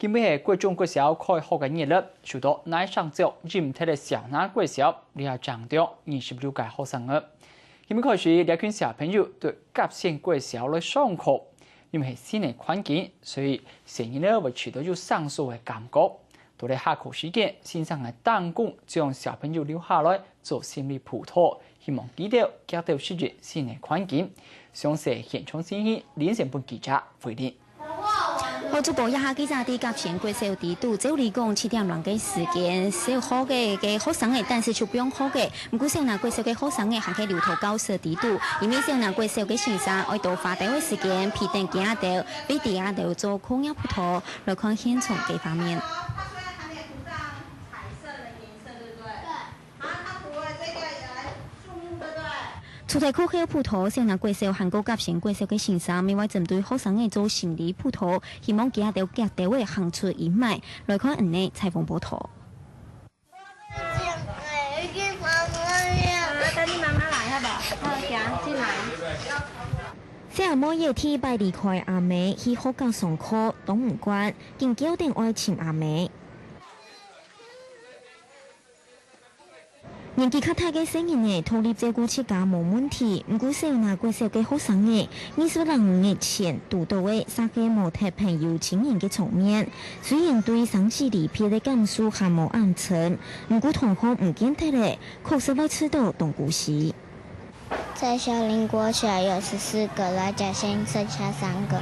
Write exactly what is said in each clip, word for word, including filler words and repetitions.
今晡日係國中國小開學个日仔，受到泥石石浸忒个小南國小，這下正中二十六個學生仔。今晡日開始，這群小朋友對甲仙國小來上課，因為係新个環境，所以細人仔會試著有生疏个感覺。到了下課時間，先生个當工將小朋友留下來做心理輔導，希望佢兜遽兜適應新个環境。詳細現場情形，連線分記者回應。 好，主播，這下記者在甲仙國小裡肚，照理講七點零个時間，小學个个學生仔，但是就放學个。毋過小南國小个學生仔還係留在教室裡肚，因為小南國小个先生愛多花兜个時間陪等佢兜，為佢兜做課業輔導，來看現場个畫面。 除忒課後輔導，小南國小還過甲仙國小个先生，乜會針對學生仔做心理輔導，希望佢兜遽兜仔行出陰霾。來看恁呢採訪報導。啊，等你媽媽來好不好？好，行，進來。細阿妹仔第一擺離開阿姆去學校上課，當毋慣，緊噭等愛尋阿姆。 年紀較大个細人仔，獨立照顧自家無問題，毋過小南國小个學生仔，二十零日前堵著个煞係無忒朋友親人个場面。雖然對生死離別个感受還無恁深，毋過同學毋見忒了，確實會試著當孤栖。在小林國小有十四個，來甲仙剩下三個。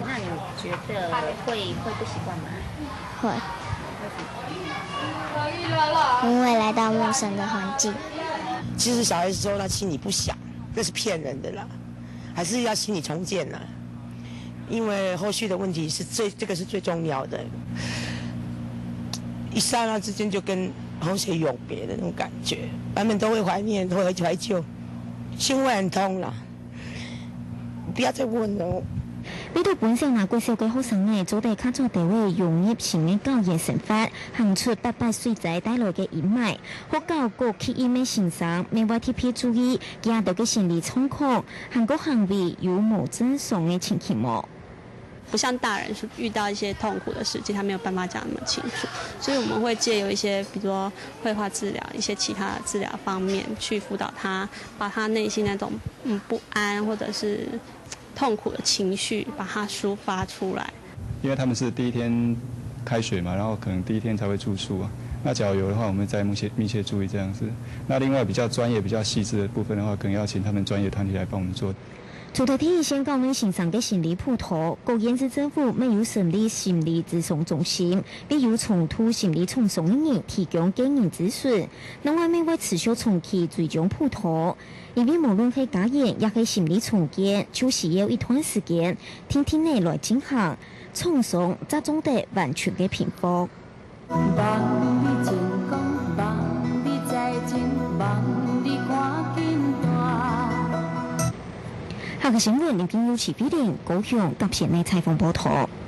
那你覺得會，會不習慣嗎？會。 因為來到陌生的環境。其實小孩子說他心裡不想，那是騙人的啦，還是要心理重建啦。因為後續的問題是最，這個是最重要的。一剎那之間就跟同學永別的那種感覺，他們都會懷念，都會懷舊，心會很痛啦。 不要再問了。為著分小南國小个學生仔做得較早兜仔融入新个校園生活，行出八八水災帶來个陰霾，學校各級任个先生乜會特別注意佢兜个心理狀況，還過行為有無正常个情形無。不像大人是遇到一些痛苦的事情，他沒有辦法講那麼清楚，所以我們會藉由一些，比如說繪畫治療、一些其他治療方面去輔導他，把他內心那種，嗯，不安或者是痛苦的情緒，把它抒發出來。因為他們是第一天開學嘛，然後可能第一天才會住宿啊。那假如有的話，我們再密切，密切注意這樣子。那另外比較專業、比較細緻的部分的話，可能要請他們專業團體來幫我們做。除忒第一線校內先生个心理輔導，各縣市政府乜有成立心理諮商中心，為有重度心理創傷个人提供個人諮詢。另外乜會持續長期追蹤輔導， 因為無論係家園抑係心理重建，就需要一段時間，定定仔來進行，創傷才做得完全个平復。望你成功，望你再進，望你趕緊大。客家新聞，林金佑、徐碧玲，高雄甲仙个採訪報導。